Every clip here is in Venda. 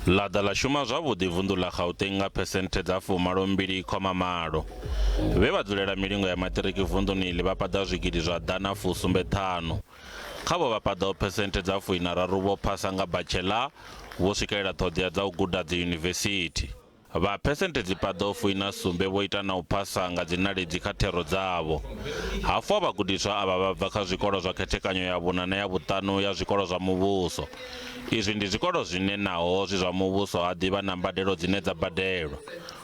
Ḽa ḓa ḽa shuma zwavhuḓi vunḓu ḽa Gauteng nga phesenthe dza fumalombili khoma malo. Vhe vha dzulela milingo ya maṱiriki vunḓuni iḽi vha paḓa zwigidi zwa ḓana fusumbe ṱhanu. Kha vho vha paḓaho phesenthe dza fuiṋa raru vho phasa nga batsheḽa vho swikelela ṱhoḓea dza u guda dziyunivesithi. Vha phesenthe dzi paḓaho fuiṋa sumbe vho ita na u phasa nga dziṋaledzi kha thero dzavho. Hafu wa vhagudiswa avha vha bva kha zwikolo zwa khethekanyo ya vhuṋa na ya vhuṱanu ya zwikolo zwa muvhuso. Izwi ndi zwikolo zwine naho zwi zwa muvhuso ha ḓi vha na mbadelo dzine dza badelwa.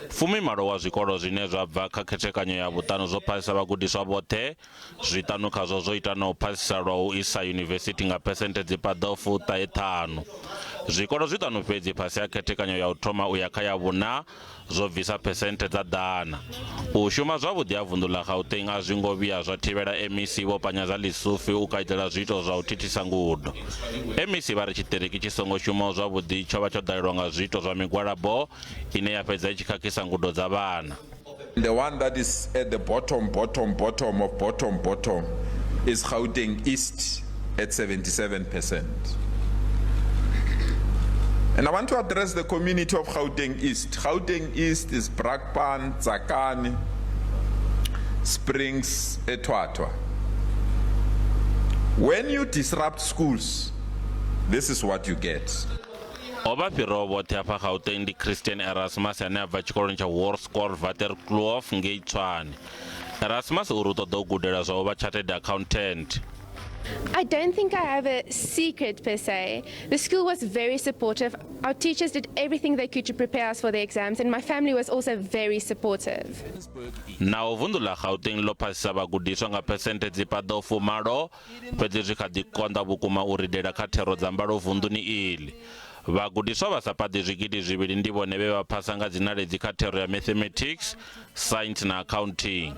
Fumimalo wa zwikolo zwine zwa bva kha khethekanyo ya vhuṱanu zwo phasisa vhagudiswa vhoṱhe Zwiṱanu khazwo zwo ita na u phasisa lwa u isa yunivesithi nga phesenthe dzi paḓaho fuṱahe ṱhanu. Zwikolo zwiṱanu fhedzi fhasi ha khethekanyo ya u thoma u ya kha ya vhuṋa zwo bvisa phesenthe dza ḓana. U shuma zwavhuḓi ha vunḓu ḽa Gauteng a zwi ngo vhuya zwa thivhela MEC Vho Panyaza Lesufi u kaidzela zwiito zwa u thithisa ngudo. MEC vha ri tshiṱiriki tshi songo shumaho zwavhuḓi tsho vha tsho ḓalelwa nga zwiito zwa migwalabo ine ya fhedza i tshi khakhisa ngudo dza vhana. The one that is at the bottom, bottom, bottom of bottom, bottom is Gauteng East at 77%. And I want to address the community of Gauteng East. Gauteng East is Brakpan, Tsakane, Springs, Etwatwa. When you disrupt schools, this is what you get. O vha fhiraho vhoṱhe hafha Gauteng ndi Christian Erasmus ane a bva tshikoloni tsha Hoërskool Waterkloof ngei Tshwane. Erasmus uri u ṱoḓa u gudela zwa u vha chartered accountant. I don't think I have a secret per se. The school was very supportive. Our teachers did everything they could to prepare us for the exams, and my family was also very supportive. Naho vunḓu ḽa Gauteng ḽo phasisa vhagudiswa nga phesenthe dzi paḓaho fumalo, fhedzi zwi kha ḓi konḓa vhukuma u ridela kha thero dza mbalo vunḓuni iḽi. Vhagudiswa vha sa paḓi zwigidi zwivhili ndi vhone vhe vha phasa nga dziṋaledzi kha thero ya Mathematics, Science na Accounting.